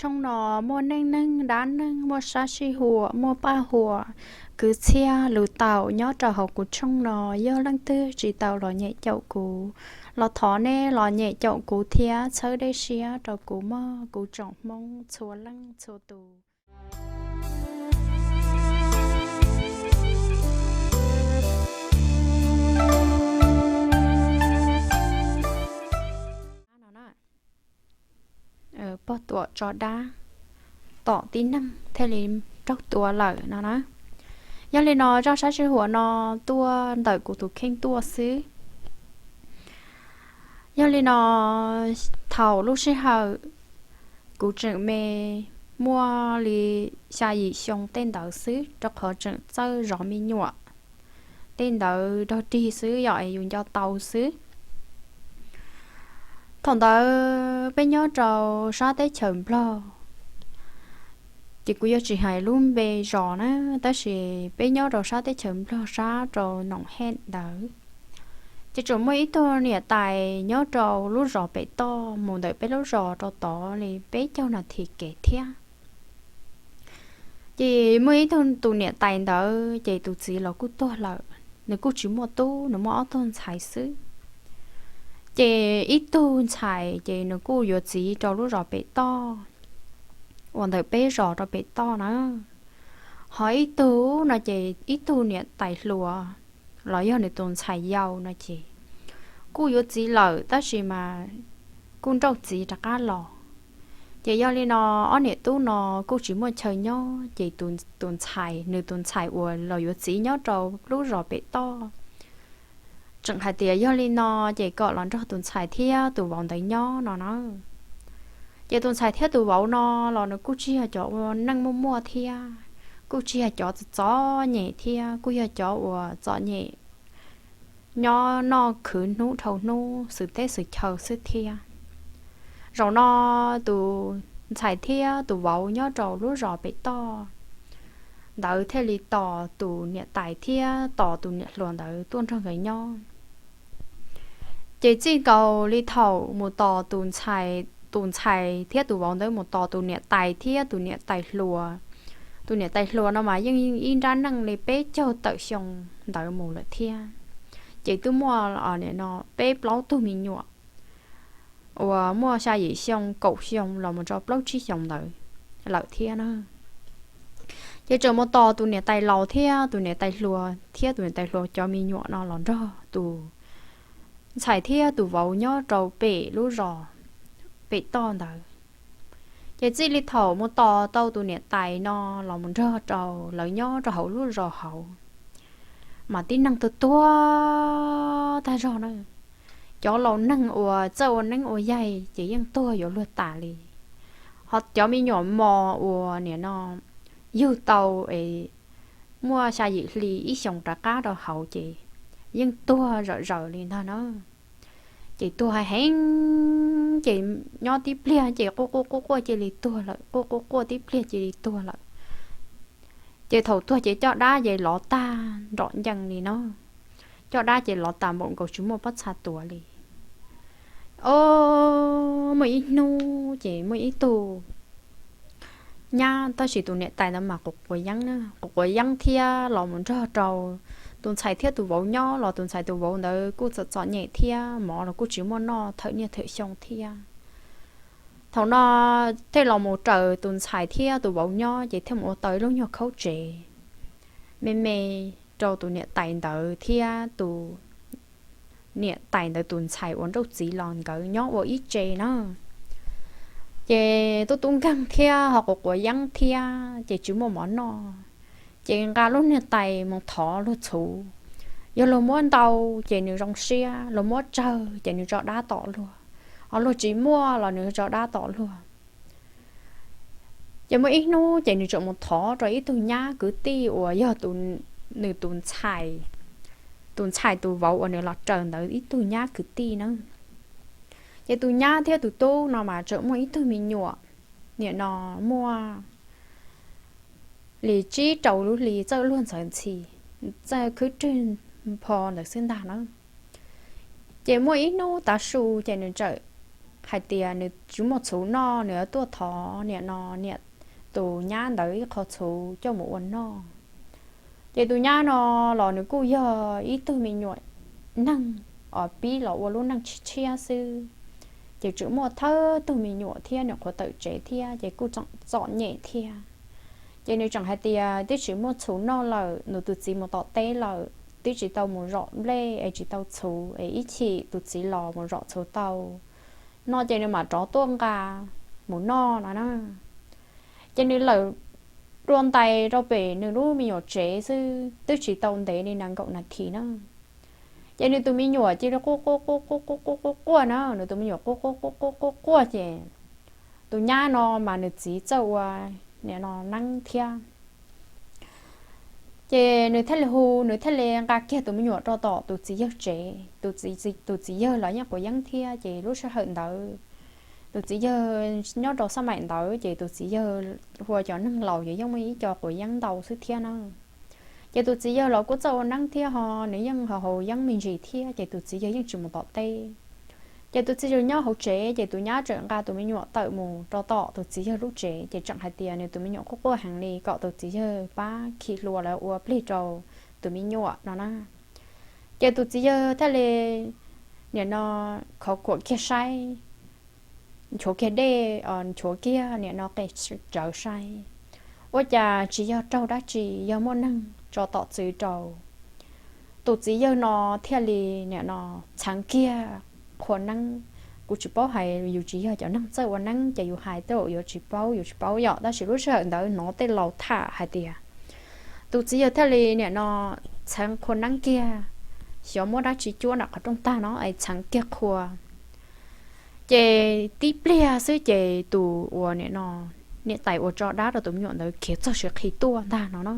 Tshooj no muaj neej neeg dab neeg, muaj sab sij huam, muaj paj huam, kwv txhiaj lus taum nyob rau hauv kuv tshooj no. Yog leej twg tsis tau los nyem caum kuv, los thov nej los nyem caum kuv thiab txhawb dej siab rau kuv mog, kuv tsoom Hmoob txhua leej txhua tus. Pog tuam tso dab tom tib neeg thiaj li raug tua lawm no na. Yog li no zaj sab sij huam no tuaj ntawm kuv tus kheej tuaj xwb. Yog li no, thaum lub sij hawm kuv tseem me, muaj li xya yim xyoo tej ntawd xwb, rau qhov tseem txawj zov me nyuam tej ntawd dog dig xwb, yog es yus nco tau xwb. Thaum ntawd peb nyob rau sab teb chaws Nplog, ces kuv yuav tsis hais lub npe zos na, tab sis peb nyob rau sab teb chaws Nplog sab rau Noom Hej ntawd. Ces tseem muaj ib tug niam tais nyob rau lub zos pem toj, mus ntawm peb lub zos rau tod li peb caug nas this kev thiab. Ces muaj ib tug tus niam tais ntawd ces tus txiv los kuj tuag lawm, nws kuj tsis muaj tub, nws muaj ob tug ntxhais xwb. Ces ib tug ntxhais ces nws kuj yuav txiv rau lub zos pem toj, uas ntawm peb zos rau pem toj na. Ho ib tug no ces ib tug niam tais hluas los yog nws tus ntxhais yau no ces kuj yuav txiv lawm tab sis mas kuj nrauj txiv rov qab los. Ces yog li no ob niam tub no kuj tsis muaj chaw nyob, ces tus ntxhais, nws tus ntxhais uas los yuav txiv nyob rau lub zos pem toj tseem hais tias yog li no ces kom los nrog tus ntxhais thiab tus vauv ntawd nyob no na. Ces tus ntxhais thiab tus vauv no los nws kuj tsis yog cov ua neej muaj muaj thiab, kuj tsis yog cov txom txom nyem thiab, kuj yog cov uas txom nyem nyob noj khwv hnub dhau hnub xwm teb xwm chaw xwb thiab. Zaum no tus ntxhais thiab tus vauv nyob rau lub zos pem toj ntawd thiaj li tos tus niam tais thiab tos tus niam hluas ntawd tuaj nrog nkawd nyob. Ces txij nkaus li thaum mus tos tus ntxhais, tus ntxhais thiab tus vauv ntawd mus tos tus niam tais thiab tus niam tais hluas, tus niam tais hluas no mas yeej ib nrab neej li peb caug tawm xyoo ntawd mus lawm thiab. Ces twb muaj no peb plaub tug me nyuam uas muaj xya yim xyoo, kaum xyoo los mus rau plaub tsib xyoo ntawd lawm thiab na. Ces tseem mus tos tus niam tais laus thiab tus niam tais hluas thiab tus niam tais hluas cov me nyuam no los nrog tus ntxhais thiab tus vauv nyob rau pem lub zos pem toj ntawd. Ces txij li thaum mus tos tau tus niam tais no los mus nrog rau lawv nyob rau hauv lub zos hauv, mas tib neeg tuag tuag tag zog na. Cov laus neeg uas txawj ua neeb ua yaig ces yeej tuag yuav luag tas li. Ho cov me nyuam mos uas nim no yug tau es muaj xya yim hli ib xyoos rov qab rau hauv ces yeej tuag zom zaws li ntag na. Ces tuag heev, ces nyob tib pliag ces quaj quaj quaj quaj cia li tuag lawm, quaj quaj quaj tib pliag cia li tuag lawm. Ces thaum tuag ces coj dab ces lov tag nrom ncees li no. Coj dab ces lov tas npaum nkaus tsis muaj pob txha tuav li. Os, muaj ib hnub ces muaj ib tug nyab, tab sis tus niam tais ntawd mas quav quav yeeb na, quav quav yeeb thiab los mus nrog rau tus ntxhais thiab tus vauv nyob los tus ntxhais tus vauv ntawd kuj txom txom nyem thiab, mov los kuj tsis muaj noj thawm niaj thawm xyoo thiab. Thaum no thiaj los mus raws tus ntxhais thiab tus vauv nyob ces thiaj mus ua tau ib lub nyuag khaub tsev me me rau tus niam tais ntawd thiab tus niam tais ntawd tus ntxhais uas nrauj txiv los nkawd nyob ua ib tse na. Ces tub tub nkeeg thiab ho quav quav yeeb thiab ces tsis muaj mov noj. Ces nqa lub niag tais mus thov luag txhuv. Yog luag muab ntau ces nws zoo siab, luag muab tsawg ces nws tso dab tom luag, ho luag tsis muaj los nws tso dab tom luag. Ces muaj ib hnub ces nws tseem mus thov rau ib tug nyab kwv tij uas yog nws tus ntxhais, tus ntxhais tus vauv uas nws los raws ntawd ib tug nyab kwv tij na. Ces tus nyab thiab tus tub no mas tseem muaj ib tug me nyuam, nim no muaj li tsib rau lub hli, txawj luag ntxawv ntxhi, txawj khwb rwg npho ntawd xwb ntag na. Ces muaj ib hnub tav su ces nws txawm hais tias nws tsis muaj txhuv noj, nws yuav tuaj thov niam no, niam tus nyab ntawd ib qho txhuv coj mus ua noj. Ces tus nyab no los nws kuj yog ib tug me nyuam neeg os, pib los ua lub neej tshiab tshiab xwb, ces tseem muaj thawj tug me nyuam thiab nws qhuav tawm tsev thiab ces kuj txom nyem thiab. Ces nws tseem hais tias twb tsis muaj txhuv noj lawm, nws tus txiv mus tom teb lawm, twb tsis tau mus zom nplej es tsis tau txhuv es ib chim tus txiv los mus zom txhuv tau no ces nws mam rov tuaj nqa mus noj no na. Ces nws lawm dua ntais rau pem nws lub me nyuam tsev xwb, twb tsis tau ntev li nees nkaum nas this na, ces nws tus me nyuam cia li quaj quaj quaj quaj quaj quaj quaj quaj na, nws tus me nyuam quaj quaj quaj quaj quaj quaj ces tus nyab no mas nws txiv txawj ua niam no neeb thiab. Ces nws thiaj li hu, nws thiaj li nqa kiag tus me nyuam rau tom tus txiv yawg tsev, tus txiv, tus txiv yawg los yeej quav yeeb thiab, ces lub sij hawm ntawd tus txiv yawg nyob rau xab maim ntawd ces tus txiv yawg hu ua cov neeg laus ces yeej muaj ib co quav yeeb ntau xwb thiab na. Ces tus txiv yawg los kuj txawj ua neeb thiab ho nws yeej haus yeeb me ntsis thiab, ces tus txiv yawg yeej tsis mus tom teb. Ces tus txiv yawg nyob hauv tsev, ces tus nyab tseem nqa tus me nyuam tawm mus rau tom tus txiv yawg lub tsev, ces tseem hais tias nws tus me nyuam quaj quaj heev li kom tus txiv yawg pab khi hlua los ua plig rau tus me nyuam no na. Ces tus txiv yawg thiaj li niam no khov khuam kiag saib, nchuav kiag dej, nchuav kiag niam no qe tsawv saib, ua cas tsis yog raug dab tsi, yog muaj neeg tso tom txwv rau. Tus txiv yawg no thiaj li niam no txheev kiag qhua neeb. Kuv tsis paub hais, yus tsis yog cov neeg txawj ua neeb ces yus hais tej zaum yuav tsis paub, yus tsis paub yom, tab sis lub sij hawm ntawd hnov tej laus tham hais tias tus txiv yawg thiaj li niam no txheev qhua neeb kiag, xyov muab dab tsi cuab nram qhov rooj tag no es txheev kiag qhua. Ces tib pliag xwb ces tus uas niam no, niam tais uas tso dab rau tus me nyuam ntawd khiav txog siav qhi tuaj ntag no na.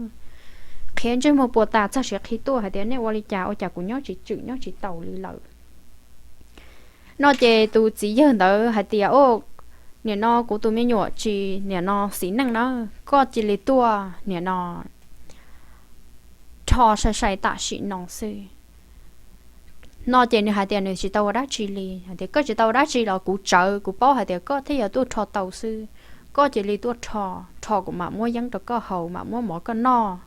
Khiav ntsej muag puas tas txog siav qhi tuaj hais tias nej ua li cas ua cas kuv nyob tsis tswm nyob tsis taus li lawm no. Ces tus txiv yawg ntawd hais tias, o, niam no kuv tus me nyuam tsis niam no xis neej na, koj cia li tuaj niam no rho sai sai tam sim no xwb no. Ces nws hais tias nws tsis tau ua dab tsi li, hais tias koj tsis tau ua dab tsi los kuv tsawv, kuv paub hais tias koj thiaj yuav tuaj rho tau xwb. Koj cia li tuaj rho, rho kuv mam muab yeeb rau koj haus, mam muab mov koj noj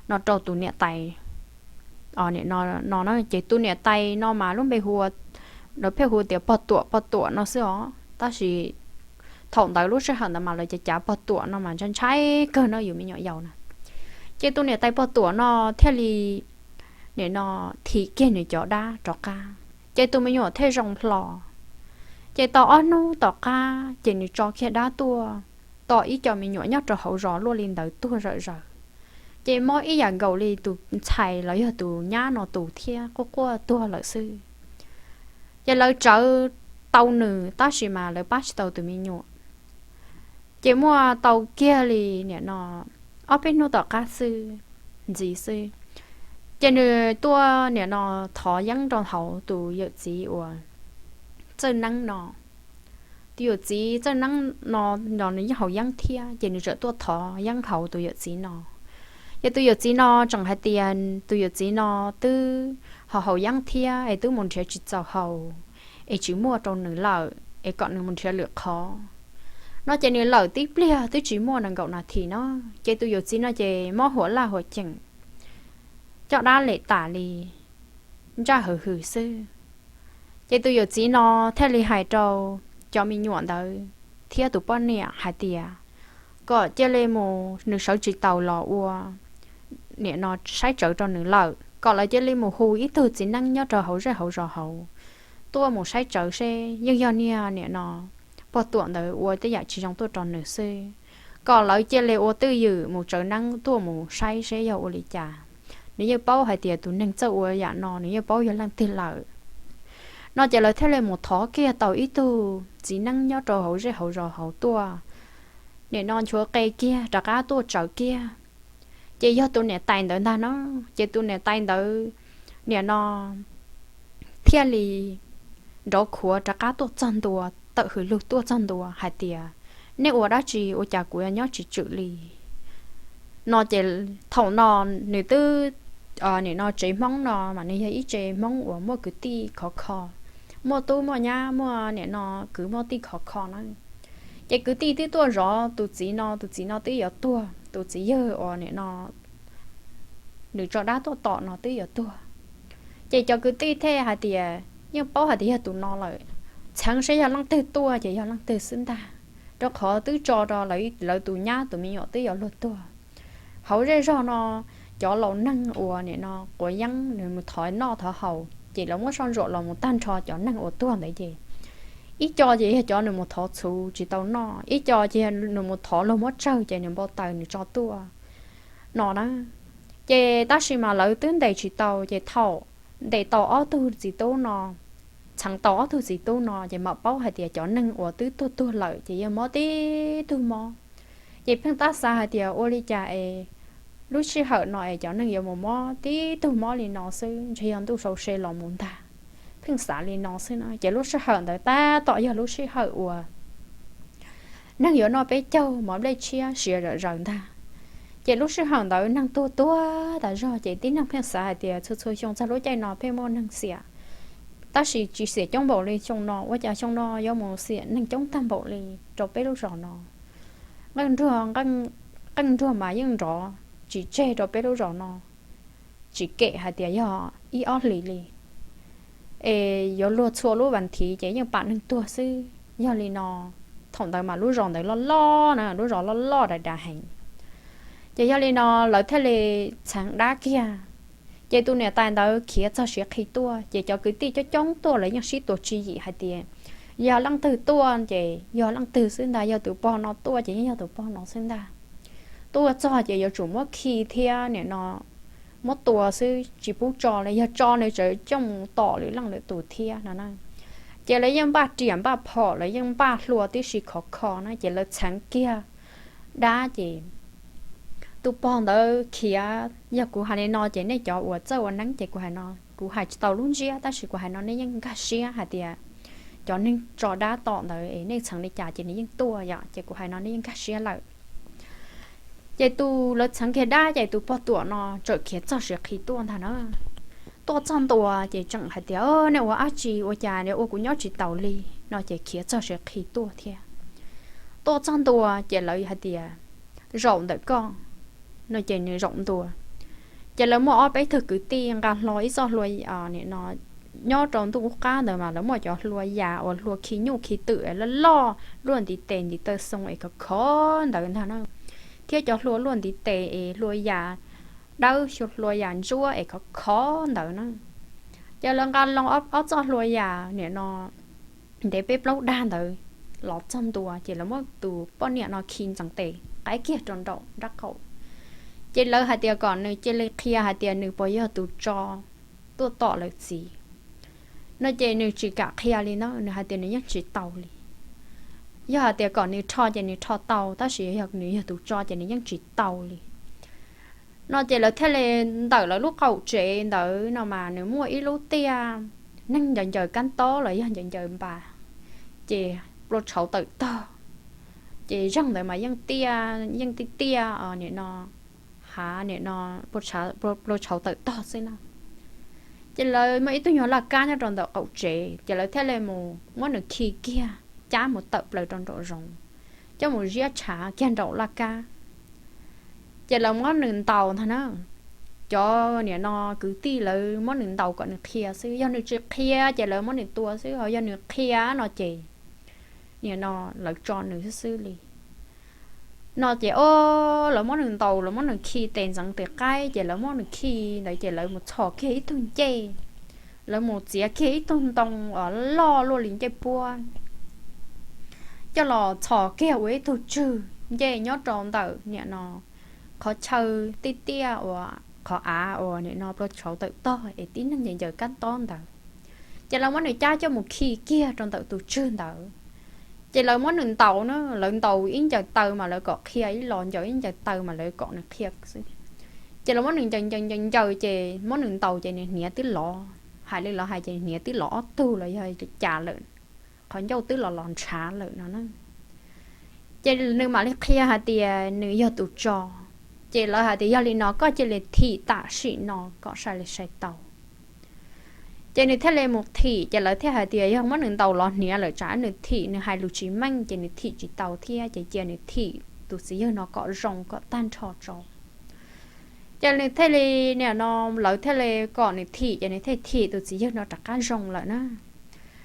no rau tus niam tais no na. Ces tus niam tais no mas lub npe hu, lawv pheej hu tias pog tuam pog tuam no xwb os, tab sis thaum ntawd lub sij hawm ntawd mas lawv cav cav pog tuam no mas ntshai ntshai kawg no yus me nyuam yaus na. Ces tus niam tais pog tuam no thiaj li niam no thim kiag nws cov dab rov qab, ces tus me nyuam thiaj zoo hlo. Ces tau ob hnub tom qab ces nws tso kiag dab tuaj, tom ib co me nyuam nyob rau hauv zos luaj li ntawd tuag zawm zaws. Ces mob ib yam nkaus li tus ntxhais los yog tus nyab no tus thiab quaj quaj tuag lawm xwb. Ces lawv tsawv tau nws tab sis mas lawv pab tsis tau tus me nyuam. Ces muaj tau kiag li niam no ob peb hnub tom qab xwb, ntxiv xwb, ces nws tuaj niam no thov yeeb rau hauv tus yawm txiv uas txawj neeb no. Tus yawm txiv txawj neeb no los nws yeej haus yeeb thiab, ces nws txawm tuaj thov yeeb hauv tus yawm txiv no. Ces tus yawm txiv no tseem hais tias tus yawm txiv no twb ho haus yeeb thiab es twb mus nrhiav tsis txaus haus, es tsis muaj rau nws lawm es kom nws mus nrhiav lwm qhov no. Ces nws lawm tib pliag twb tsis muaj nees nkaum nas this no, ces tus yawm txiv no ces mob huam laj huam ceem, coj dab lem tas li, ntsaj hawv hwm xwb. Ces tus yawm txiv no thiaj li hais rau cov me nyuam ntawd thiab tus poj niam hais tias kom cia li mus, nws sawv tsis taus los ua niam no saib tsawv rau nws lawm, kom lawv cia li mus hu ib tug txiv neeb nyob rau hauv zej hauv zos hauv tuaj mus saib tsawv seb yeej yog niag niam no pog tuam ntawd ua tej yam tsis zoo tuaj rau nws xwb. Kom lawv cia li ua twj ywm mus tsawv neeb tuaj mus saib seb yog ua li cas. Nws yeej paub hais tias tus neeg txawj ua yam no nws yeej paub yog leej twg lawm no. Ces lawv thiaj li mus thov kiag tau ib tug txiv neeb nyob rau hauv zej hauv zos hauv tuaj, niam no nchuav qe kiag rov qab tuaj tsawv kiag. Ces yog tus niam tais ntawd ntag no. Ces tus niam tais ntawd niam no thiaj li nrov khuav rov qab tuaj txog ntua, tawm hws lug tuaj txog ntua hais tias nej ua dab tsi ua cas kuv nyob tsis tswm li no. Ces thaum no nws twb, niam no tsev Hmoob no mas nws yog ib tsev Hmoob uas muaj kwv tij khov kho, muaj tub muaj nyab, muaj nim no kwv muaj tij khov kho na. Ces kwv tij twb tuaj zov tus txiv no, tus txiv no twb yuav tuag, tus txiv yawg uas nim no nws tso dab tuaj tom no twb yuav tuag. Ces cov kwv tij thiaj hais tias yeej paub hais tias yog tus no lawm, txheev saib yog leej twg tuaj ces yog leej twg xwb ntag, rau qhov twb tso rau lawv tus nyab tus me nyuam twb yuav luag tuag. Hauv zej zog no cov laus neeg uas nim no quav yeeb nws mus thov noj thov haus ces lawv muab soj ntsuam los mus tag nrho cov neeg uas tuag ntawd ces ib co ces yog cov nws mus thov txhuv tsis tau noj, ib co ces nws mus thov luag muab tsawg ces nws npau taws nws tso tuaj no na. Ces tab sis mas lawv twb ntes tsis tau ces thaum ntes tau ob tug txiv tub no, txheev tau ob tug txiv tub no ces mam paub hais tias cov neeg uas twb tuag tuag lawm ces yog mob tib tug mob. Ces pheej tab xav hais tias ua li cas es lub sij hawm no es cov neeg yuav mus mob tib tug mob li no xwb, ntshe yog ntuj sau se los mus ntag. Pheej xav li no xwb na, ces lub sij hawm ntawd tab tom yog lub sij hawm uas neeg yuav noj peb caug mov nplej tshiab siav zom zaws ntag. Ces lub sij hawm ntawd neeg tuag tuag tas zog ces tib neeg pheej xav hais tias txhua txhua xyoo txog lub caij no pheej muaj neeg xiam, tab sis tsis xiam coob npaum li xyoo no, ua cas xyoo no yuav mus xiam neeg coob tag npaum li rau peb lub zos no. Qeej nruag, qeej nruag mas yeej nrov tsis tseg rau peb lub zos no, tsis kem hais tias yog ib ob hlis li, es yuav luag txhua lub vas thiv ces yeej pam neeg tuag xwb. Yog li no, thaum ntawd mas lub zos ntawd loj loj na, lub zos loj loj dav dav heev. Ces yog li no lawv thiaj li txheev dab kiag. Ces tus niam tais ntawd khiav txog siav qhi tuaj ces cov kwv tij coob coob tuaj lawv yeej sib tua tswv yim hais tias yog leej twg tuaj ces yog leej twg xwb ntag, yog tus pog no tuaj ces yeej yog tus pog no xwb ntag. Tuaj txog ces yuav tsum muab khi thiab nim no muab tua xwb tsis pub tso li, yog tso nws tseem coj mus tom lwm leej lwm tus thiab no na. Ces lawv yeej npaj riam npaj phom, lawv yeej npaj hlua tib si khov kho na, ces lawv txheev kiag dab ces tus pog ntawd khiav. Yog kuv hais li no ces nej cov uas txawj ua neeb ces kuv hais no kuv hais tsis tau lub ntsiab, tab sis kuv hais no nej yeej nkag siab hais tias cov neeg tso dab tom ntawd es nej txheev li cas ces nws yeej tuaj yom, ces kuv hais no nej yeej nkag siab lawm. Ces tus lawv txheev kiag dab ces tus pog tuam no txawm khiav txog siav qhi tuaj ntag na. Tuaj txog ntua ces tseem hais tias nej ua dab tsi ua cas ua kuv nyob tsis taus li no, ces khiav txog siav qhi tuaj thiab. Tuaj txog ntua ces lawv hais tias zaum ntawm koj no, ces nws zaum ntua. Ces lawv muaj ob peb tug kwv tij nqa hlo ib txoj hlua, nim no nyob rau ntuj qub qab ntawd mas lawv muaj cov hlua yas uas hlua khi nyuj khi twm loj loj luaj ntiv tes ntiv taw xoo es khov khov ntawd ntag na, thiab cov hlua luaj ntiv tes es hlua yas dawb xyuas hlua yas ntsuab es khov khov ntawd na. Ces lawv nqa loo ob txoj hlua yas nim no ntev peb plaub dag ntawd los txog ntua ces lawv muab tus poj niam no khi ntxeev tes qaib kiag rau nraum nrab qaum. Ces lawv hais tias kom nws cia li qhia hais tias nws puas yog tus tso tuaj tom lawv txiv no, ces nws tsis kam qhia li na, nws hais tias nws yeej tsis tau li. Yog hais tias kom nws rho ces nws rho tau, tab sis yog nws yog tus tso ces nws yeej tsis tau li no. Ces lawv thiaj li ntawm lawv lub qaum tsev ntawd no mas nws muaj ib lub tiaj, neeg ncaws ncaws kab taub los yog ncaws ncaws npas, ces plua tshauv tawm tog. Ces zog ntawd mas yeej tiaj, yeej tiaj tiaj nim no, hav nim no plua tshauv tawm tog xwb na. Ces lawv muaj ib tug nyuag laj kab nyob rau ntawm qaum tsev, ces lawv thiaj li mus muab nws khi kiag cab mus tawm plaws rau nraum zoov, coj mus ziab tshav kiag nraum laj kab. Ces lawv muab nws ntaus ntag na. Cov nim no kwv tij lawv muab nws ntaus kom nws qhia xwb, yog nws tsis qhia ces lawv muab nws tua xwb, ho yog nws qhia no ces nim no lawv tso nws xwb xwb li no. Ces o, lawv muab nws ntaus, lawv muab nws khi tes ntxeev tes qaib, ces lawv muab nws khi ntawd ces lawv mus txhos kiag ib tug ncej, lawv mus txiav kiag ib tug ntoo uas loj luaj li ncej puab coj los txhos kiag ua ib tug tswg ncej nyob rau ntawm nim no qhov chaw tiaj tiaj uas qhov av uas nim no plua tshauv tawm tog es tib neeg ncaws ncaws kab tob ntawd. Ces lawv muab nws cab coj mus khi kiag rau ntawm tus tswg ntawd. Ces lawv muab nws ntaus na, lawv ntaus ib ncaws taw mas lawv kom qhia ib los, ncaws ib ncaws taw mas lawv kom nws qhia xwb. Ces lawv muab nws ncaws ncaws ncaws ncaws ces muab nws ntaus ces nws hniav twb lov, hais li lawv hais ces hniav twb lov ob tug los yog li cas lawm, qhov ncauj twb los los ntshav lawm no na. Ces nws mam li qhia hais tias nws yog tus tso. Ces lawv hais tias yog li no koj cia li thim tam sim no kom sai li sai tau. Ces nws thiaj li mus thim, ces lawv thiaj hais tias yog muab nws ntaus los hniav lawm tsam nws thim nws hais lus tsis meej, ces nws thim tsis tau thiab, ces cia nws thim tus txiv yawg no kom zoo kom tag nrho tso. Ces nws thiaj li, nim no lawv thiaj li kom nws thim, ces nws thiaj thim tus txiv yawg no rov qab zoo lawm na.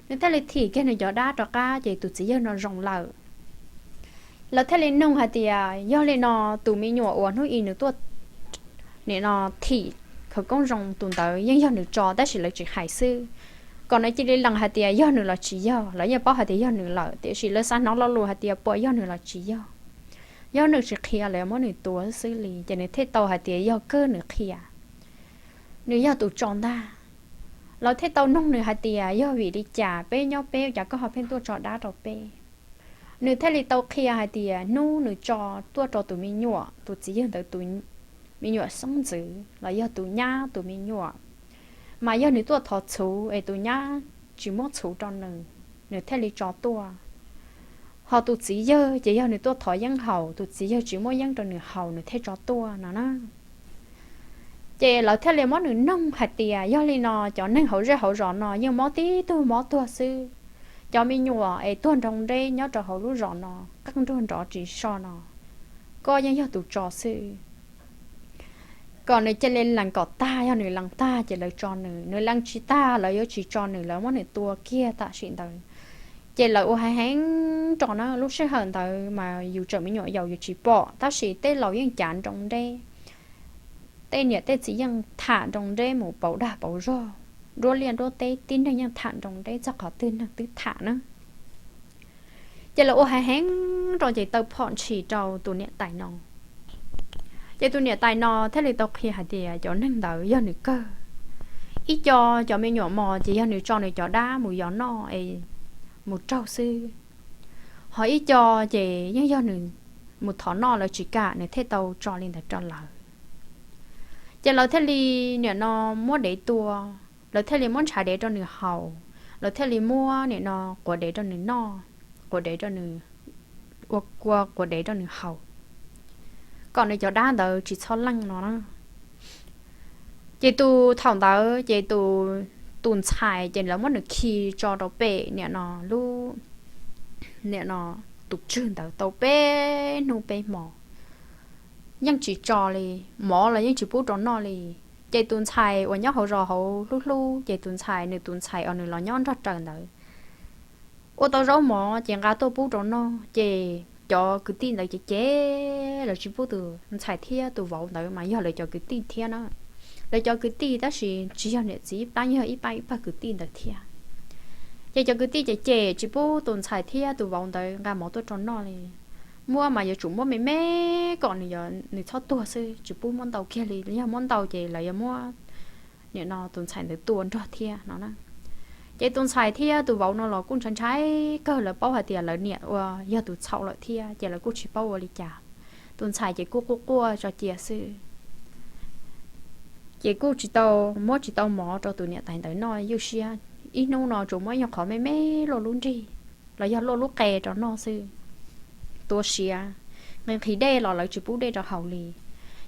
Nws thiaj li thim kiag nws cov dab rov qab, ces tus txiv yawg no zoo lawm. Lawv thiaj li nug hais tias yog li no, tus me nyuam uas hnub i nws tuaj nim no thim khawv koob zoo tus ntawd yeej yog nws tso tab sis lawv tsis hais xwb. Kom nws cia li lees hais tias yog nws los tsis yog, lawv yeej paub hais tias yog nws lawm, tiam sis lawv xav hnov lo lus hais tias puas yog nws los tsis yog. Yog nws tsis qhia lawv muab nws tua xwb li, ces nws thiaj tau hais tias yog kawg nws qhia, nws yog tus tso ntag. Lawv thiaj tau nug nws hais tias yog vim li cas peb nyob peb ua cas koj ho pheej tuaj tso dab rau peb. Nws thiaj li tau qhia hais tias hnub nws tso tuaj rau tus me nyuam, tus txiv yawg ntawd tus me nyuam xeeb ntxwv los yog tus nyab tus me nyuam, mas yog nws tuaj thov txhuv es tus nyab tsis muab txhuv rau nws, nws thiaj li tso tuaj. Ho tus txiv yawg ces yog nws tuaj thov yeeb haus, tus txiv yawg tsis muab yeeb rau nws haus, nws thiaj tso tuaj no na. Ces lawv thiaj li muab nws noog hais tias yog li no, cov neeg hauv zej hauv zos no yeej mob tib tug mob tuag xwb. Cov me nyuam es tuag nroo nreb nyob rau hauv lub zos no qeej nruag nrov tsis so no, koj yeej yog tus tso xwb. Kom nws cia li lees kom tag, yog nws lees tag ces lawv tso nws, nws lees tsis tag lawv yuav tsis tso nws, lawv muab nws tua kiag tam sim ntawd. Ces lawv ua heev heev rau na, lub sij hawm ntawd mas yus tseem me nyuam yaus yus tsis pom, tab sis tej laus yeej cav nroo nreb, tej niam tej txiv yeej tham nroo nreb mus pauv dag pauv zog, nruab liaj nruab teb tib neeg yeej tham nroo nreb txog qhov twg neeg twb tham na. Ces lawv ua heev heev rau ces tau phom ntshis rau tus niam tais no. Ces tus niam tais no thiaj li tau qhia hais tias cov neeg ntawd yog nws kawg. Ib co cov me nyuam mos ces yog nws tso nws cov dab mus yos noj es mus raug xwb. Ho ib co ces yeej yog nws mus thov noj lawv tsis kam nws thiaj tau tso li ntawd rau lawv. Ces lawv thiaj li nim no muab dev tua, lawv thiaj li muab ntshav dev rau nws haus, lawv thiaj li muab nim no quav dev rau nws noj, quav dev rau nws, ua kua quav dev rau nws haus, kom nws cov dab ntawd tsis txhob leej no na. Ces tus thaum ntawd ces tus, tus ntxhais ces lawv muab nws khi tso rau pem nim no lub, nim no tus tswg ntawd tau peb hnub peb hmo, yeej tsis tso li, mov los yeej tsis pub rau noj li. Ces tus ntxhais uas nyob hauv zos hauv hlub hlub, ces tus ntxhais, nws tus ntxhais uas nws los nyob nrog raws ntawd ua tau zaub mov ces nqa tuaj pub rau noj. Ces cov kwv tij ntawd ces cem, lawv tsis pub tus ntxhais thiab tus vauv ntawd mas yog lawv cov kwv tij thiab na. Lawv cov kwv tij tab sis tsis yog niam txiv ib pab, yog ib pab ib pab kwv tij ntawd thiab. Ces cov kwv tij ces cem tsis pub tus ntxhais thiab tus vauv ntawd nqa mov tuaj rau noj li. Muab mas yuav tsum muab me me kom nws, nws txhob tuag xwb, tsis pub muab ntau kiag li, yog muab ntau ces lawv yuav muab nim no tus ntxhais ntawd tua nrog thiab no na. Ces tus ntxhais thiab tus vauv no los kuj ntshai ntshai kawg, lawv paub hais tias lawv niam ua yog tus txhaum lawm thiab, ces lawv kuj tsis paub ua li cas. Tus ntxhais ces kuj quaj quaj tso cia xwb. Ces kuj tsis tau, muab tsis tau mov rau tus niam tais ntawd noj ywj siab. Ib hnub no tsuas muab ib nyuag qhov me me luaj lub nrig los yog luaj lub qe rau noj xwb. Tuav siav, nqhis nqhis dej los lawv tsis pub dej rau haus li.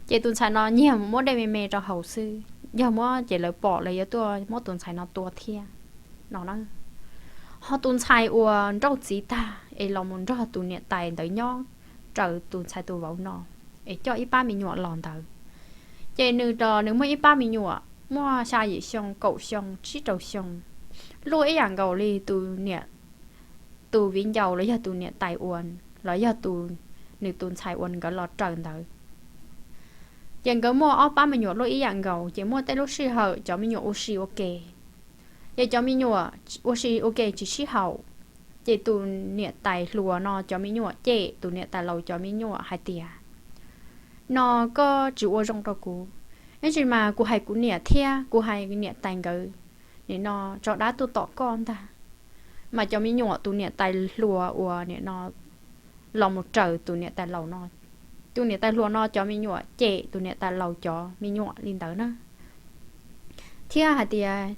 Ces tus ntxhais no nyiag muab dej me me rau haus xwb, yog muab ces lawv pom lawv yuav tuaj muab tus ntxhais no tua thiab no na. Ho tus ntxhais uas nrauj txiv tag es los mus nrog tus niam tais ntawd nyob raws tus ntxhais tus vauv no, es coj ib pab me nyuam los ntawd. Ces nws, nws muaj ib pab me nyuam muaj xya yim xyoo, kaum xyoo, tsib rau xyoo, luaj ib yam nkaus li tus niam, tus viv ncaus los yog tus niam tais uas, los yog tus, nws tus ntxhais uas nkawd los raws ntawd. Ces nkawd muaj ob pab me nyuam luaj ib yam nkaus, ces muaj tej lub sij hawm cov me nyuam ua si ua ke, ces cov me nyuam ua si ua ke tsis sib haum. Ces tus niam tais hluas no cov me nyuam cem tus niam tais laus cov me nyuam hais tias, no koj tsis ua zoo rau kuv, tab sis mas kuv hais kuv niam thiab kuv hais niam tais nkawd, nim no tso dab tuaj tom koj ntag. Mas cov me nyuam tus niam tais hluas uas nim no los mus raws tus niam tais laus no, tus niam tais hluas no cov me nyuam cem tus niam tais laus cov me nyuam li ntawd na. Thiab hais tias,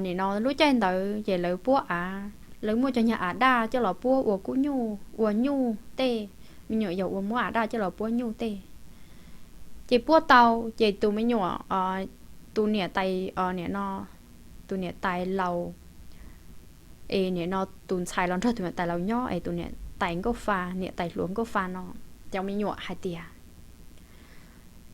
nim no lub caij ntawd ces lawv puab av, lawv muaj cov nyuag av daj coj los puab ua kub nyuj, ua nyuj tej, me nyuam yaus ua muab av daj coj los puab nyuj tej. Ces puab tau ces tus me nyuam, tus niam tais, nim no tus niam tais laus, es nim no tus ntxhais los nrog tus niam tais laus nyob es tus niam tais nkauj fa, niam tais hluas nkauj fa no, cov me nyuam hais tias,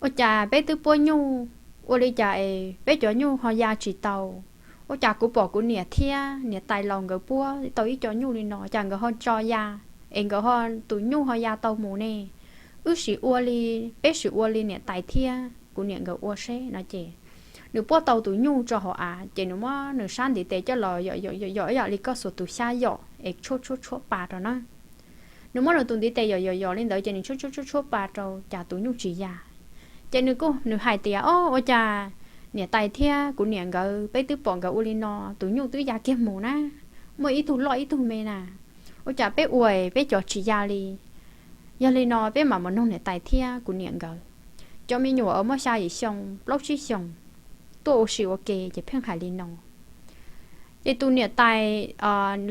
ua cas peb twb puab nyuj, ua li cas es peb cov nyuj ho ya tsis tau? Ua cas kuv pom kuv niam thiab niam tais laus nkawd puab tau ib co nyuj li no, cas nkawd ho tso ya, es nkawd ho, tus nyuj ho ya tau mus ne? Wb sim ua li, peb sim ua li niam tais thiab kuv niam nkawd ua seb no ces nws puab tau tus nyuj tso hauv av ces nws muab nws sab ntiv tes coj los yom yom yom yom ib yam li koj xuas tus xyab yom es tshuab tshuab tshuab pa rau na. Nws muab nws tus ntiv tes yom yom yom li ntawd ces nws tshuab tshuab tshuab tshuab pa rau cas tus nyuj tsis ya. Ces nws kuj nws hais tias, o, ua cas niam tais thiab kuv niam nkawd peb twb pom nkawd ua li no, tus nyuj twb ya kiag mus na, muaj ib tug loj ib tug me na, ua cas peb ua peb cov tsis ya li? Yog li no peb mam mus nug niam tais thiab kuv niam nkawd. Cov me nyuam uas muaj xya yim xyoo plaub tsib xyoos tuaj ua si ua ke ces pheej hais li no. Ces tus niam tais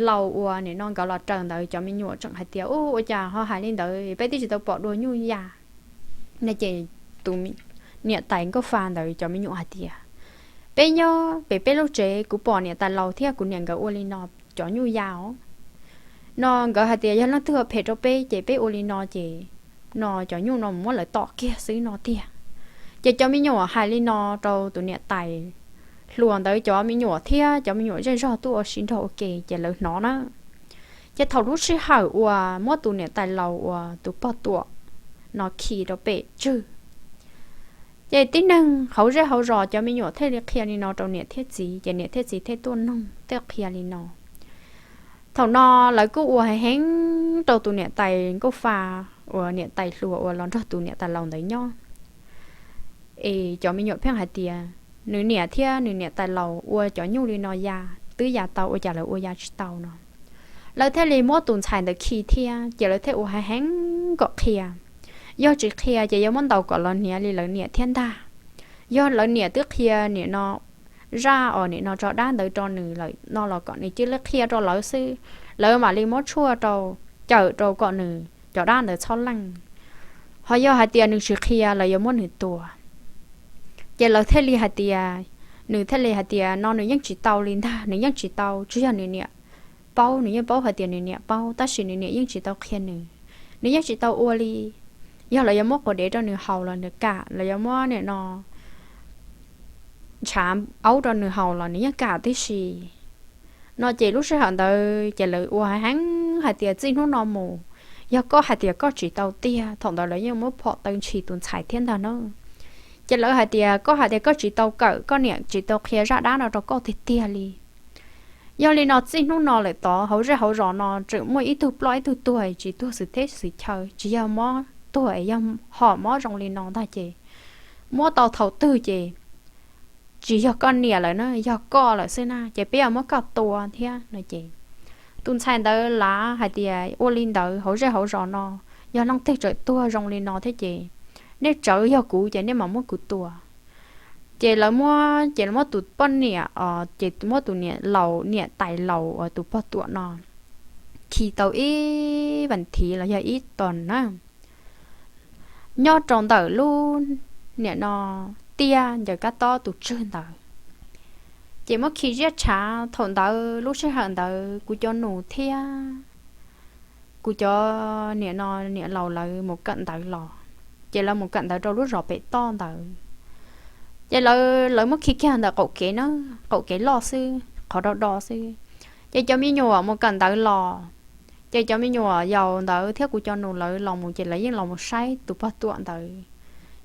laus uas nim no nkawd los raws ntawd cov me nyuam tseem hais tias, u, ua cas ho hais li ntawd, peb twb tsis tau pom dua nyuj ya. No ces tus niam tais nkauj fa ntawd cov me nyuam hais tias, peb nyob pem peb lub tsev kuv pom niam tais laus thiab kuv niam nkawd ua li no, cov nyuj ya os. No nkawd hais tias yog leej twg ua phem rau peb ces peb ua li no ces no cov nyuj no mus muab lawv tom kiag xwb no tiag. Ces cov me nyuam hais li no rau tus niam tais hluas ntawd cov me nyuam thiab cov me nyuam zej zog tuaj ua si nrog ua ke ces lawv hnov na. Ces thaum lub sij hawm uas muab tus niam tais laus uas tus pog tuam no khi rau pem tswg, ces tib neeg hauv zej hauv zos cov me nyuam thiaj li qhia li no rau niam thiab txiv ces niam thiab txiv thiaj tuaj noog thiaj qhia li no. Thaum no lawv kuj ua heev heev rau tus niam tais nkauj fa uas niam tais hluas uas los nrog tus niam tais laus ntawd nyob. Es cov me nyuam pheej hais tias nws niam thiab nws niam tais laus ua cov nyuj li no ya, twb ya tau ua cas lawv ua ya tsis tau no. Lawv thiaj li muab tus ntxhais ntawd khi thiab ces lawv thiaj ua heev heev kom qhia. Yog tsis qhia ces yuav muab ntaus kom los hniav li lawv niam thiab ntag. Yog lawv niam twb qhia nim no zaj os nim no tso dab ntawd rau nws lawm no los kom nws cia li qhia rau lawv xwb, lawv mam li muab tshuaj rau, cawm rau kom nws cov dab ntawd txhob leej. Ho yog hais tias nws tsis qhia lawv yuav muab nws tua. Ces lawv thiaj li hais tias, nws thiaj li hais tias no nws yeej tsis tau li ntag, nws yeej tsis tau, tsuas yog nws niam paub, nws yeej paub hais tias nws niam paub tab sis nws niam yeej tsis tau qhia nws, nws yeej tsis tau ua li. Yog lawv yuav muab quav dev rau nws haus los nws kam, lawv yuav muab nim no ntshav aub rau nws haus los nws yeej kam tib si. No ces lub sij hawm ntawd ces lawv ua heev hais tias txij hnub no mus, yog koj hais tias koj tsis tau tiag, thaum ntawd lawv yeej muab phom taw ntshis tus ntxhais thiab ntag na. Ces lawv hais tias koj hais tias koj tsis tau kawm, koj niam tsis tau qhia zaj dab no rau koj tiag tiag li. Yog li no txij hnub no lawm tod hauv zej hauv zos no tseem muaj ib tug ploj ib tug tuag tsis tuag xwm teb xwm chaw, tsis yog mob tuag es yog hom mob zoo li no ntag ces muab tau thaum twg ces tsis yog koj niam lawm na, yog koj lawm xwb na ces peb yuav muab koj tua thiab no ces tus ntxhais ntawd lav hais tias ua li ntawd hauv zej hauv zos no yog leej twg tseem tuag zoo li no thiab ces nej tsawv yog kuv ces nej mam muab kuv tua. Ces lawv muab, ces lawv muab tus poj niam, ces muab tus niam laus, niam tais laus uas tus pog tuam no khi tau ib vas thiv los yog ib tog na, nyob rau ntawm lub nim no tiaj ncaws kab tob tus tswg ntawd. Ces muab khi ziab tshav, thaum ntawd lub sij hawm ntawd kuv cov nus thiab kuv cov niam no niam laus lawv mus kawm ntawv los, ces lawv mus kawm ntawv rau lub zos pem toj ntawd. Ces lawv, lawv muab khi kiag ntawm qaum kev na, qaum kev loj xwb, qhov do do xwb. Ces cov me nyuam mus kawm ntawv los, ces cov me nyuam yaus ntawd thiab kuv cov nus lawv los mus ces lawv yeej los mus saib tus pog tuam ntawd.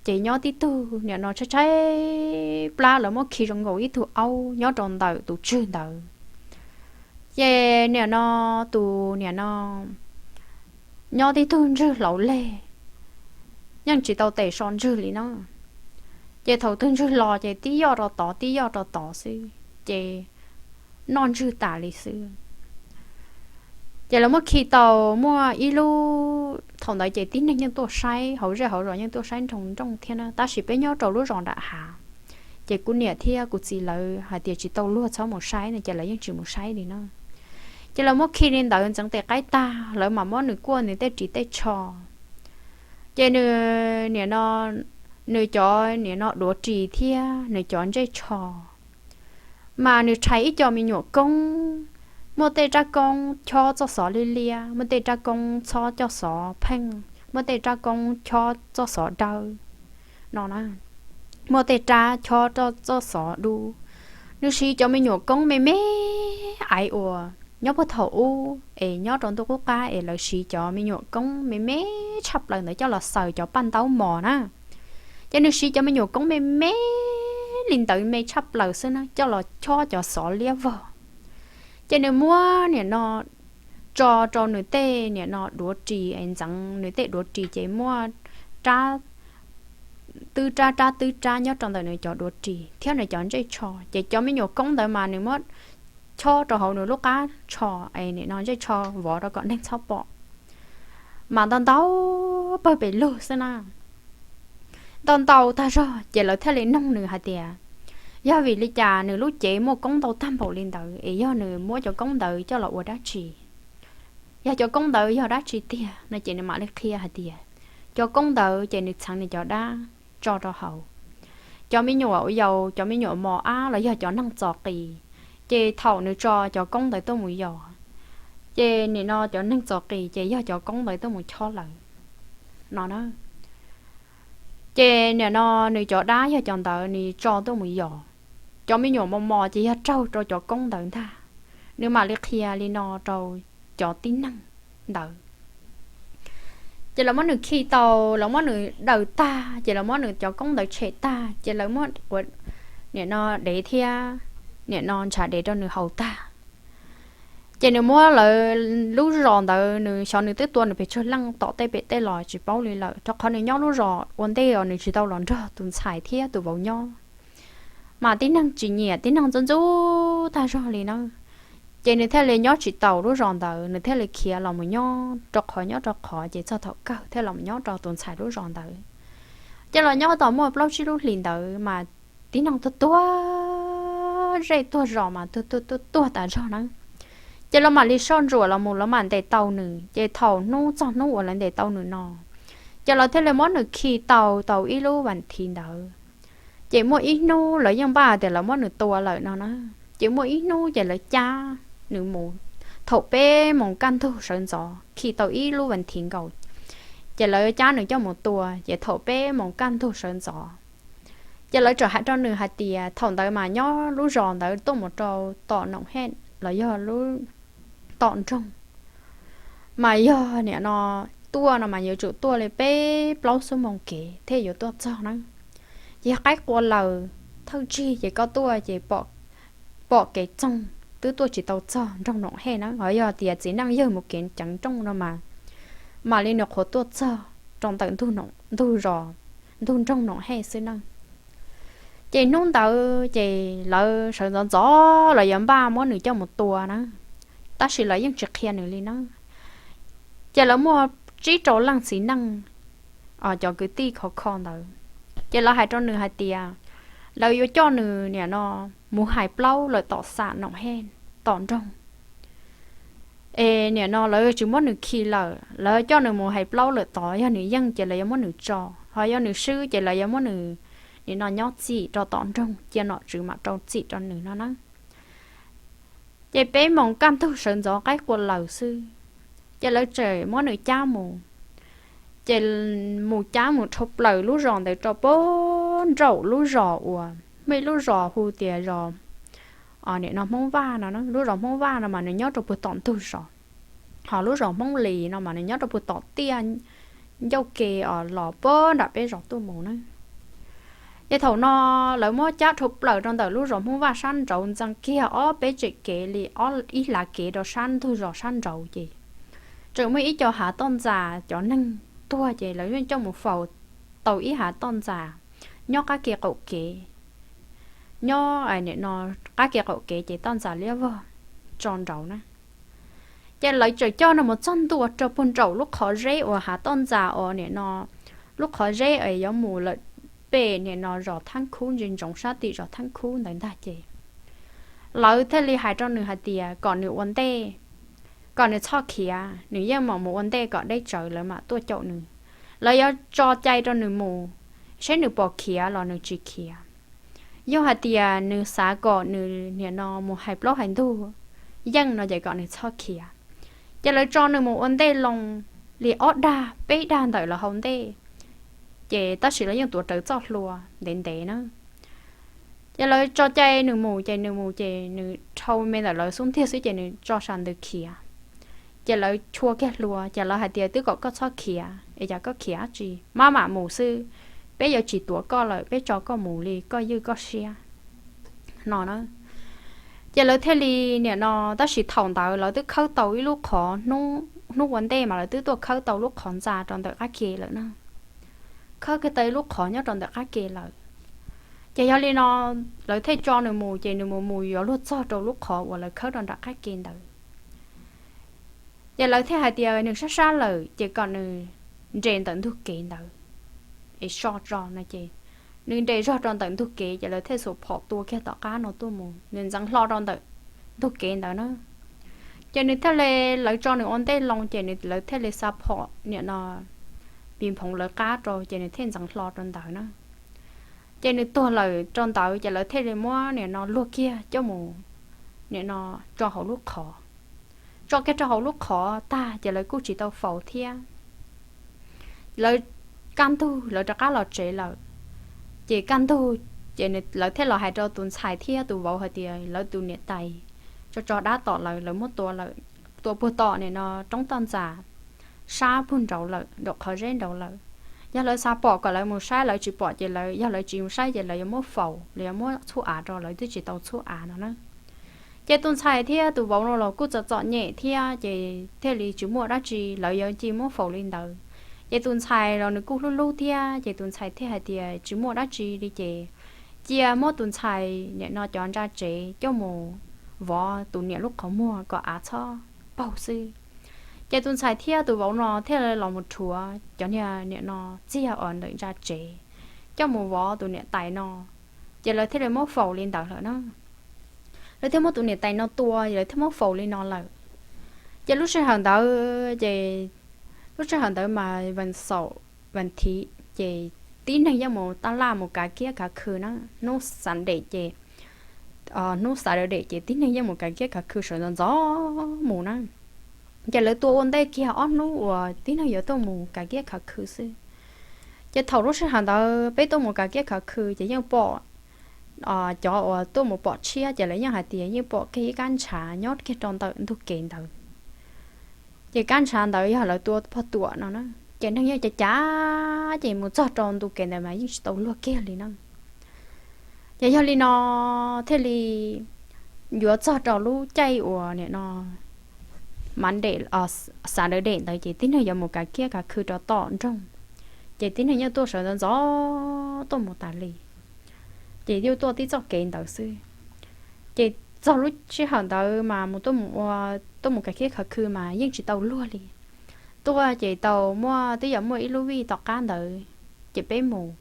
Ces nyob tib tug nim no tshaib tshaib plab, lawv muab khi zoo nkaus ib tug aub nyob rau ntawm tus tswg ntawd. Ces nim no tus nim no nyob tib tug ntswg hlauv leg, yeej tsis tau tes so ntswg li no. Ces thaum twg ntswg los ces tib yoj rau tod tib yoj rau tod xwb, ces noj ntswg tas li xwb. Ces lawv muab khi tau muaj ib lub, thaum ntawd ces tib neeg yeej tuaj saib, hauv zej hauv zos yeej tuaj saib nroo nrooj thiab na, tab sis peb nyob rau lub zos nram hav. Ces kuv niam thiab kuv txiv lawv hais tias tsis tau luag txhob mus saib no ces lawv yeej tsis mus saib li na. Ces lawv muab khi li ntawd ntxeev tes qaib tag, lawv mam muab nws kuaj nws tej ris tej tsho. Ces nws nim no, nws cov nim no duav ris thiab nws cov ntsej tsho Mas nws rhais ib co me nyuam koob, muaj tej rab koob chob txoj xov liab liab, muaj tej rab koob chob txoj xov pheej, muaj tej rab koob chob txoj xov dawb no na, muaj tej rab chob txoj xov dub. Nws siv cov me nyuam koob me me aiv uas nyob puag thaum ub es nyob rau ntuj qub qab es lawv siv cov me nyuam koob me me tshaj plaws ntawd coj los xaws cov paj ntaub mos na. Ces nws siv cov me nyuam koob me me li ntawd me tshaj plaws xwb na coj los chob cov xov liab vog. Ces nws muab nim no tso rau nws tej nim no duav ris es ntxeev nws tej duav ris ces muaj rab twb rab rab twb rab nyob rau ntawm nws cov duav ris thiab nws cov ntsej tsho. Ces cov me nyuam koob ntawd mas nws muab chob rau hauv nws lub qab tsho es nim no ntsej tsho vov rau kom neeg txhob pom. Mas ntau ntau pawg pes lug xwb na, ntau ntau tag zog ces lawv thiaj li noog nws hais tias, yog vim li cas nws lub cev muaj koob ntau tag npaum li ntawd es yog nws muab cov koob ntawd coj los ua dab tsi? Yog cov koob ntawd yog dab tsi tiag no ces nws mam li qhia hais tias, cov koob ntawd ces nws txheev nws cov dab tso rau hauv. Cov me nyuam yaus, cov me nyuam mos ab los yog cov neeg txo qis, ces thaum nws tso cov koob ntawd tuaj mus yos, ces nim no cov neeg txo qis ces yog cov koob ntawd tuaj mus chob lawv no na. Ces nim no nws cov dab yog cov ntawd nws tso tuaj mus yos, cov me nyuam mos mos ces yog raug rau cov koob ntawd ntag. Nws mam li qhia li no rau cov tib neeg ntawd. Ces lawv muab nws khi tau, lawv muab nws daws tag, ces lawv muab nws cov koob ntawd tshem tag, ces lawv muab nim no dev thiab nim no ntshav dev rau nws haus tag. Ces nws muab lawv lub zos ntawd, nws xyov nws twb tua nws pes tsawg leej tom tej pem tej los tsis paub li lawm, rau qhov nws nyob lub zos ua ntej os nws tsis tau los nrog tus ntxhais thiab tus vauv nyob. Mas tib neeg tsis nyiam, tib neeg ntxub ntxub tag zog li na. Ces nws thiaj li nyob tsis taus lub zos ntawd, nws thiaj li khiav los mus nyob rau qhov nyob rau qhov, ces txog thaum kawg thiaj los nyob rau tus ntxhais lub zos ntawd. Ces los nyob tau muaj plaub tsib lub hlis ntawd mas tib neeg tuag tuag, zej tuag zos mas tuag tuag tuag tuag tas zog na. Ces lawv mam li soj ntsuam los mus, lawv mam ntes tau nws. Ces thaum hnub txog hnub uas lawv ntes tau nws no, ces lawv thiaj li muab nws khi tau tau ib lub vas thiv ntawd. Ces muaj ib hnub lawv yeej npaj tias lawv muab nws tua lawm no na. Ces muaj ib hnub ces lawv cab nws mus thaum peb moos kaj ntug sawv ntxov khi tau ib lub vas thiv nkaus. Ces lawv cab nws coj mus tua, ces thaum peb moos kaj ntug sawv ntxov, ces lawv txawm hais rau nws hais tias thaum ntawd mas nyob lub zos ntawd tuaj mus rau tom Noom Hej los yog lub tom nroog, mas yog nim no tuaj no mas yuav tsum tuaj li peb plaub xuab moos kev thiaj yuav tuaj txog na. Ces yog qaib qua laws thawj tsig ces koj tuaj ces pom kev txoog twb tuaj tsis tau txog nroog Noom Hej na, ho yog tias txiv neej yawg mus kev ceev nrooj no mas mam li nws qhuav tuaj txog rau ntawm ntug zos, ntug nroog Noom Hej xwb na. Ces hnub ntawd ces lawv sawv ntxov ntxov los yuav npaj muab nws coj mus tua na, tab sis lawv yeej tsis qhia nws li na. Ces lawv muaj tsib rau leej txiv neej, cov kwv tij khov kho ntawd, ces lawv hais rau nws hais tias lawv yuav coj nws nim no mus hais plaub lawm tom xam Noom Hej tom nroog. Es nim no lawv tsis muab nws khi lawm, lawv coj nws mus hais plaub lawm tod, yog nws yeej ces lawv yuav muab nws tso, ho yog nws swb ces lawv yuav muab nws nim no nyob txim rau tom nroog, cia nom tswv mam rau txim rau nws no na. Ces peb moos kaj ntug sawv ntxov qaib qua laws xwb, ces lawv tseem muab nws cab mus. Ces mus cab mus dhau plaws lub zos ntawd rau puag nraum lub zos uas muaj ib lub zos hu tias zos nim no Hmoob Vaj no, lub zos Hmoob Vaj no mas nws nyob rau puag tom ntug zos, ho lub zos Hmoob Lis no mas nws nyob rau puag tom tiaj ncauj ke os los puag nram peb zos tuaj mus na. Ces thaum no lawv muab cab dhau plaws rau ntawm lub zos Hmoob Vaj sab nraud ntxeev kiag ob peb tsem kev li ob ib hlav kev rau sab ntug zos sab nraud ces tseem muaj ib co hav toj ntxas cov neeg tuag ces lawv yeej coj mus faus tau ib hav toj ntxas nyob qab ke qaum kev, nyob nim no qab ke qaum kev ces toj ntxas liab vog tso nraud na. Ces lawv tseem coj nws mus txog ntua rau puag nraum lub qhov zeb uas hav toj ntxas uas nim no lub qhov zeb es yuav mus lawm pem nim no zos Thaab Khub ntsia ntsoov sab tim zos Thaab Khub ntawd ntag ces lawv thiaj li hais rau nws hais tias kom nws ua ntej, kom nws txhob khiav, nws yeej mam mus ua ntej kom deb tsawv lawv mam tuaj caum nws. Lawv yuav tso cai rau nws mus, seb nws pom khiav los nws tsis khiav. Yog hais tias nws xav kom nws nim no mus hais plaub hais ntug yeej no ces kom nws txhob khiav. Ces lawv tso nws mus ua ntej loo li ob dag peb dag ntawm lawv hauv ntej, ces tab sis lawv yeej tuav rawv txoj hlua ntev ntev na. Ces lawv tso cai nws mus, ces nws mus ces nws dhau me ntawm lawv xub ntiag xwb ces nws tso sam ntws khiav. Ces lawv chua kiag hlua, ces lawv hais tias twb kom koj txhob khiav es cas koj khiav dab tsi, maj mam mus xwb, peb yuav tsis tuav koj lawm, peb tso koj mus li koj ywj koj siab no na. Ces lawv thiaj li nim no, tab sis thaum ntawd lawv twb khawb tau ib lub qhov, hnub hnub ua ntej mas lawv twb tuaj khawb tau lub qhov ntxa rau ntawm qab ke lawm na. Khawb kiag tau ib lub qhov nyob rau ntawm qab ke lawm. Ces yog li no, lawv thiaj tso nws mus, ces nws mus mus yuav luag txog rau lub qhov uas lawv khawb rau nram qab ke ntawd. Ces lawv thiaj hais tias nws sab sab lawm ces kom nws nres ntawm ntug kev ntawd es so tso no ces nws nres zog rau ntawm ntug kev, ces lawv thiaj xuas phom tua kiag tom qab no tuaj mus, nws ntxeev hlo rau ntawm ntug kev ntawd na. Ces nws thiaj li, lawv tso nws ua ntej loo ces nws, lawv thiaj li xa phom nim no pis phoov lawv qab rau ces nws thiaj ntxeev hlo rau ntawd na. Ces nws tuag lawm rau ntawd ces lawv thiaj li muab nim no luag kiag coj mus nim no tso hauv lub qhov. Tso kiag rau hauv lub qhov tag ces lawv kuj tsis tau faus thiab. Lawv kaj ntug lawv rov qab los tsev lawm. Ces kaj ntug, ces lawv thiaj los hais rau tus ntxhais thiab tus vauv hais tias lawv tus niam tais tso tso dab tom lawv, lawv muab tua lawm, tua puag tom nim no roob toj ntxas sab puag nraud lawm, nraum qhov zeb nraud lawm. Yog lawv xav pom kom lawv mus saib, lawv tsis pom ces lawv, yog lawv tsis mus saib ces lawv yuav muab faus, lawv yuav muab txhub av rau, lawv twb tsis tau txhub av no na. Ces tus ntxhais thiab tus vauv no los kuj txom txom nyem thiab ces thiaj li tsis muaj dab tsi, lawv yuav cia muab faus li ntawd. Ces tus ntxhais los nws kuj hlub hlub thiab ces tus ntxhais thiaj hais tias tsis muaj dab tsi li ces cia muab tus ntxhais nim no cov ntsa tsev coj mus vov tus niam lub qhov muag kom av txhob paug xwb. Ces tus ntxhais thiab tus vauv no thiaj los mus rhuav cov niag nim no txiag uas ntawm ntsa tsev coj mus vov tus niam tais no, ces lawv thiaj li muab faus li ntawd lawm na. Lawv thiaj muab tus niam tais no tua, lawv thiaj muab faus li no lawm. Ces lub sij hawm ntawd ces, lub sij hawm ntawd mas vas xaum vas thiv ces tib neeg yeej mus taj laj mus kav kiab kav khw na. Hnub Sunday ces, hnub Saturday ces tib neeg yeej mus kav kiab kav khw sawv ntxov ntxov mus na. Ces lawv tua ua ntej kiag ob hnub uas tib neeg yuav tuaj mus kav kiab kav khw xwb. Ces thaum lub sij hawm ntawd peb tuaj mus kav kiab kav khw ces yeej pom, cov uas tuaj mus pom tshiab ces lawv yeej hais tias yeej pom kiag ib kab ntshav nyob kiag rau ntawm ntug kev ntawd. Ces kab ntshav ntawd yog lawv tua pog tuam no na. Ces neeg yeej cav cav ces mus txog rau ntug kev ntawd mas yeej tsis tau luag kiag li na. Ces yog li no thiaj li yuav txog rau lub caij uas nim no Monday, Saturday ntawd ces tib neeg yuav mus kav kiab kav khw rau tom nroog. Ces tib neeg yeej tuaj sawv ntxov ntxov tuaj mus tas li. Ces yeej tuaj tib txoj kev ntawd xwb. Ces txog lub sij hawm ntawd mas mus tuaj mus ua, tuaj mus kav kiab kav khw mas yeej tsis tau luag li. Tuaj ces tau muaj, twb yog muaj ib lub vij tom qab ntawd, ces peb mus.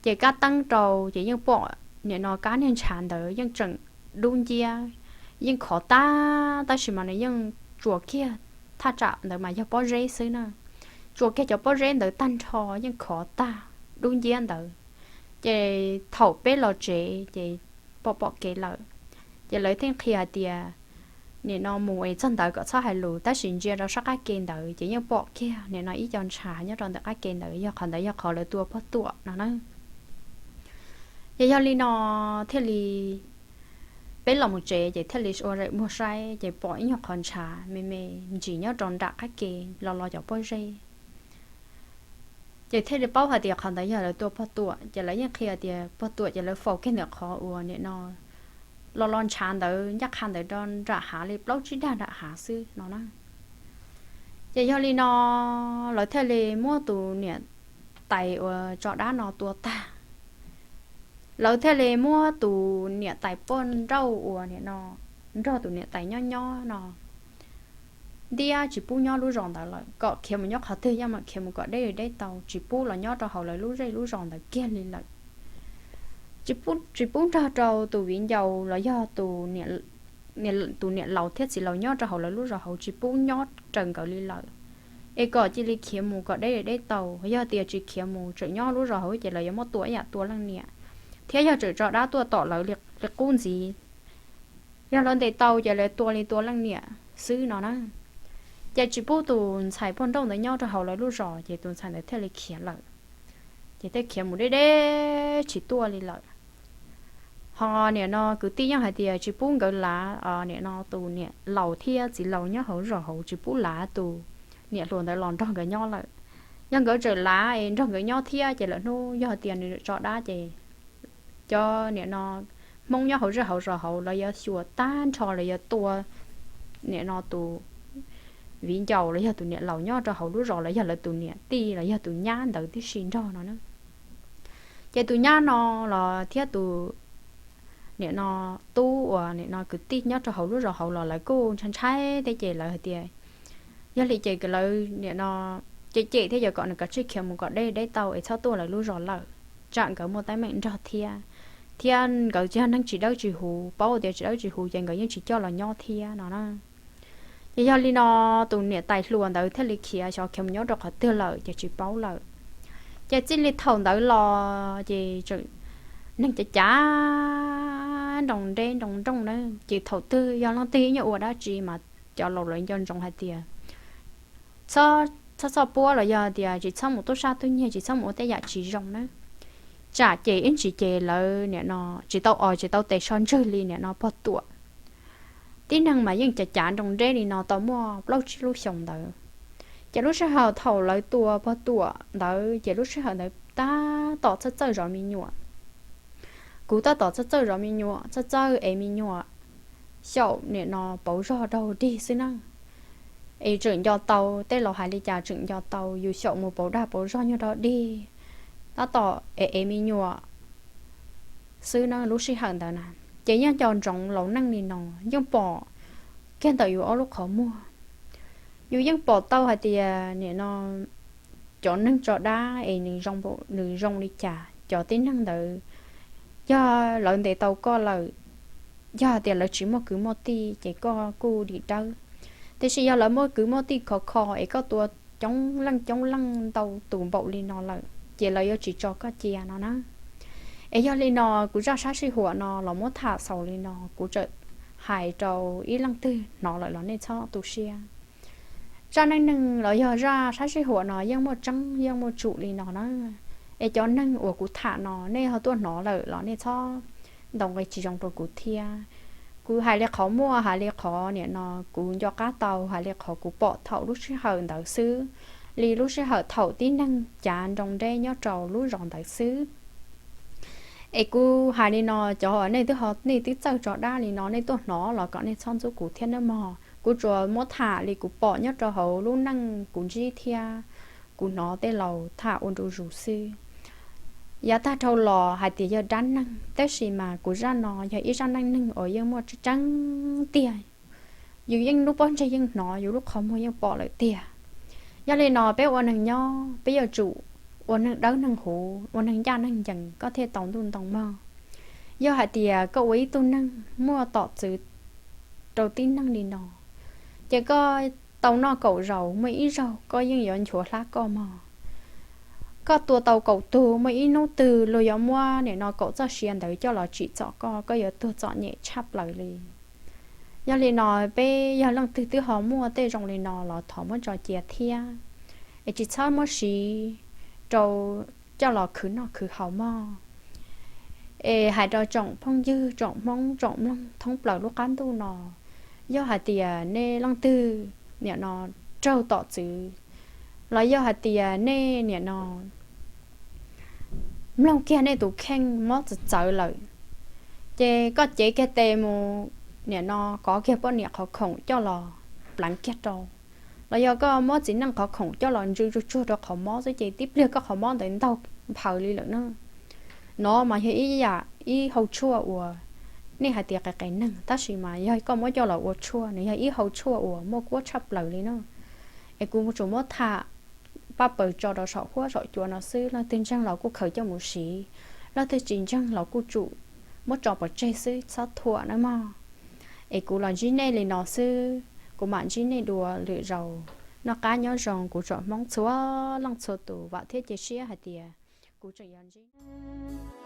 Ces kab teeb rau ces yeej pom nim no kab niag ntshav ntawd yeej tseem dub nciab, yeej khov tag, tab sis mas nws yeej tsuas kiag, thaj tsam ntawd mas yog pob zeb xwb na. Tsuas kiag cov pob zeb ntawd tag nrho yeej khov tag, dub nciab ntawd. Ces thaum peb los tsev ces pom pom kev lawm. Ces lawv thiaj qhia hais tias nim no mus es txog ntawd kom txhob hais lus, tab sis ntsia rau sab qab ke ntawd ces yeej pom kiag nim no ib co ntshav nyob rau ntawm qab ke ntawd, yog qhov ntawd yog qhov lawv tua pog tuam no na. Ces yog li no thiaj li peb los mus tsev ces thiaj li ua zaim muag saib ces pom ib nyuag qhov ntshav me me ntsis nyob rau nram qab ke, los los cov pob zeb. Ces thiaj li paub hais tias qhov ntawd yog lawv tua pog tuam, ces lawv yeej qhia tias pog tuam ces lawv faus kiag ntawm qhov uas nim no los los ntshav ntawd ncaj qha ntawd rau nram hav li plaub tsib dag nram hav xwb no na. Ces yog li no lawv thiaj li muab tus niam tais uas tso dab no tua tag. Lawv thiaj li muab tus niam tais poj nrauj uas nim no nrog tus niam tais nyob nyob no ntiab tsis pub nyob lub zos ntawd lawm, kom khiav mus nyob qhov twg yeej mam khiav mus kom deb li deb tau, tsis pub los nyob rau hauv lawv lub zej lub zos ntawd kiag li lawm. Tsis pub nrog rau tus viv ncaus los yog tus niam laus thiab txiv laus nyob rau hauv lawv lub zos hauv, tsis pub nyob raws nkawd li lawm. Es kom cia li khiav mus kom deb li deb tau, yog tias tsis khiav mus tseem nyob lub zos hauv ces lawv yuav muab tua ib yam tua leej niam. thiab yog tseem tso dab tuaj tom lawv li qub ntxiv. Yog lawv ntes tau ces lawv tua li tua leej niam xwb no na. Ces tsis pub tus ntxhais poj nrauj ntawd nyob rau hauv lawv lub zos, ces tus ntxhais ntawd thiaj li khiav lawm. Ces thiaj khiav mus deb deb tsis tuaj li lawm. Ho nim no kwv tij yeej hais tias tsis pub nkawd lav nim no tus niam laus thiab txiv laus nyob hauv zos hauv, tsis pub lav tus niam hluas ntawd los nrog nkawd nyob lawm. Yog nkawd tseem lav es nrog nkawd nyob thiab ces lawm hnub yog tias nws tso dab ces cov nim no Hmoob nyob hauv zej hauv zos hauv lawv yuav xyuas tag nrho, lawv yuav tua nim no tus viv ncaus los yog tus niam laus nyob rau hauv lub zos los yog lawv tus niam tij los yog tus nyab ntawd tib si nrog no na. Ces tus nyab no los thiab tus nim no tub uas nim no kwv tij nyob rau hauv lub zos hauv los lawv kuj ntshai ntshai thiab ces lawv hais tias yog li ces lawv nim no cem cem thiab yuav kom nws kav tsij khiav mus kom deb deb tau es txhob tuaj lawv lub zos lawm, tsam nkawd muaj teeb meem nrog thiab, thiab nkawd yog neeg tsis dawb tsis huv, paub tias tsis dawb tsis huv ces nkawd yeej tsis coj los nyob thiab no na. Ces yog li no tus niam tais hluas ntawd thiaj li khiav xyov khiav mus nyob rau qhov twg lawm ces tsis paub lawm. Ces txij li thaum ntawd los ces tseem neeg cav cav nroo nreb nroo nrooj na, ces thaum twg yog leej twg ib nyuag ua dab tsi mas cov laus lawv nco ntsoov hais tias txhob txhob puab los yog tias tsis txhob mus tub sab tub nyiag, tsis txhob mus ua tej yam tsis zoo na. Tsam ces ib ntsis ces lawv nim no tsis tau os tsis tau tes so ntswg li nim no pog tuam. Tib neeg mas yeej cav cav nroo nreb li no tau muaj plaub tsib lub xyoos ntawd. Ces lub sij hawm thaum lawv tua pog tuam ntawd ces lub sij hawm ntawd tab tom txawj txawj zov me nyuam. Kuv tab tom txawj txawj zov me nyuam, txawj txawj ev me nyuam xyaum nim no pauv zog rau dig xwb na. Es tseem nco tau tej laus hais li cas tseem nco tau, yus xyaum mus pauv dag pauv zog nyob rau dig, tab tom ev ev me nyuam xwb na lub sij hawm ntawd na. Ces yeej nco ntsoov laus neej li no, yeej pom kiag ntawm yus ob lub qhov muag. Yus yeej pom tau hais tias nim no cov neeg tso dab es nws zoo li cas, cov tib neeg ntawd yog lawv ntes tau koj lawm, yog tias lawv tsis muaj kwv muaj tij ces koj kuj dim dawb. Tiam sis yog lawv muaj kwv muaj tij khov kho es koj tua coob leej coob leej ntau tus npaum li no lawm ces lawv yuav tsis tso koj cia no na. Es yog li no kuv zaj sab sij huam no los muab tham xaus li no, kuv tseem hais rau ib leej twg hnov lawm los nej txhob tu siab. Zaj neej neeg los yog zaj sab sij huam no yeej muaj tseeb yeej muaj tsum li no na. Es cov neeg uas kuv tham no nej ho tuaj hnov lawm los nej txhob ntaus nqi tsis zoo rau kuv thiab. Kuv hais li qhov muaj hais li qhov nim no kuv nco qab tau hais li qhov kuv pom thaum lub sij hawm ntawd xwb, li lub sij hawm thaum tib neeg cav nroo nreb nyob rau lub zos ntawd xwb. Es kuv hais li no cov uas nej twb ho nej twb txawj tso dab li no nej tuaj hnov los kom nej txhob ntxub kuv thiab nawb mog. Kuv tsuas muab tham li kuv pom nyob rau hauv lub neej kuv ntsib thiab kuv hnov tej laus tham ua ntu zus xwb. Yav tag dhau los hais tias yog dab neeg tab sis mas kuv zaj no yog ib zaj neej neeg uas yeej muaj tseeb tiag. Yus yeej lub pob ntseg yeej hnov, yus lub qhov muag yeej pom lawm tiag. Yog li no peb ua neeg nyob peb yuav tsum ua neeg dawb neeg huv, ua neeg ncaj neeg ncees koj thiaj tau ntuj ntoo mog. Yog hais tias koj ua ib tug neeg muaj tom txwv rau tib neeg li no, ces koj tau noj kaum zaus muaj ib zaug koj yeej yuav nchuav hlab koj mog. Koj tua tau kaum tug muaj ib hnub twg luag yuav muab nim no kaum txoj sia ntawd coj los tsim txom koj, koj yuav tuag txom nyem tshaj plaws li. Yog li no peb yog leej twg twb ho muaj tej zoo li no los thov muab tso cia thiab, es tsis txhob muab siv rau coj los khwv noj khwv haus mog. Es hais rau tsoom phooj ywg tsoom Hmoob tsoom mloog thoob plaws lub qab ntuj no, yog hais tias nej leej twg nim no raug tom txwv, los yog hais tias nej nim no mloog kiag nej tus kheej mob txawv txawv lawm, ces koj cev kiag tes mus nim no kov kiag poj niam qhov khoom coj los pleev kiag rau, los yog koj muab txiv neej qhov khoom coj los ntsw tsuag tsuag rau qhov mob xwb ces tib pliag koj qhov mob ntawd ntaug nphaws li lawm na. No mas yog ib yam ib hau tshuaj uas nej hais tias qis qis neeg tab sis mas yog koj muab coj los ua tshuaj nws yog ib hau tshuaj uas muaj kuab tshaj plaws li na. Es kuv tsuas muab tham paj paws tso rau saum huab saum cua no xwb, leej twg ntseeg los kuj khaws coj mus siv, leej twg tsis ntseeg los kuj tsum muab tso pov tseg xwb txhob thuam nawb mog. Es kuv los ntsib nej li no xwb, kuv mam ntsib nej dua lwm zaus. Noj qab nyob zoo kuv tsoom Hmoob txhua leej txhua tus, vam thiab cia siab hais tias kuv tseem yuav ntsib